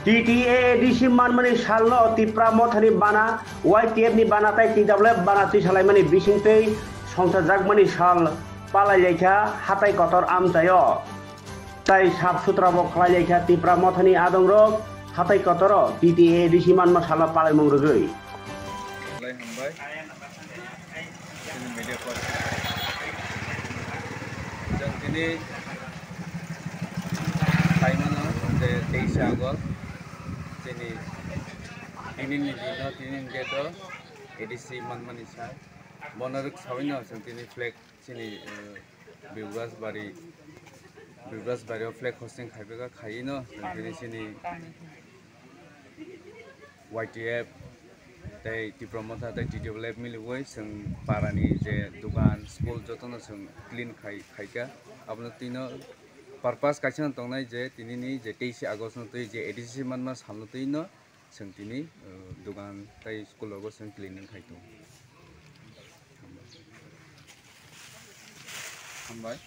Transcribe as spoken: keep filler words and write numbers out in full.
T T A A D C manmani salno Tipra Mothani bana, Y T F ni bana tei T W F bana twi salaimani bisingtwi songchajakmani sal palailaikha hatai kotor amchaio. Tai sap sutra bo khlai laikha Tipra Mothani adongrok hatai kotoro T T A A D C manma salo palaimung rwgwi. Belai hambai. Chini media person. Jang tini saimano je teisa August. Chini tini ni dino tini ni date o A D C manmani sa. Bono rwk sawino chwng tini flag chini, eh, Bibrasbari, Bibrasbari o flag hosting khaibega khaino tini chini Y T F tei Tipra Motha tei T W F miliwi chwng parani je dukan school jotono chwng clean khai khaikha. Abono tino purpose kaisa no tongnai je tinini je teisa August no twi je A D C manma salno twi no chwng tini, uh, dugan tei school rogo chwng cleaning khai tongo. Hambai.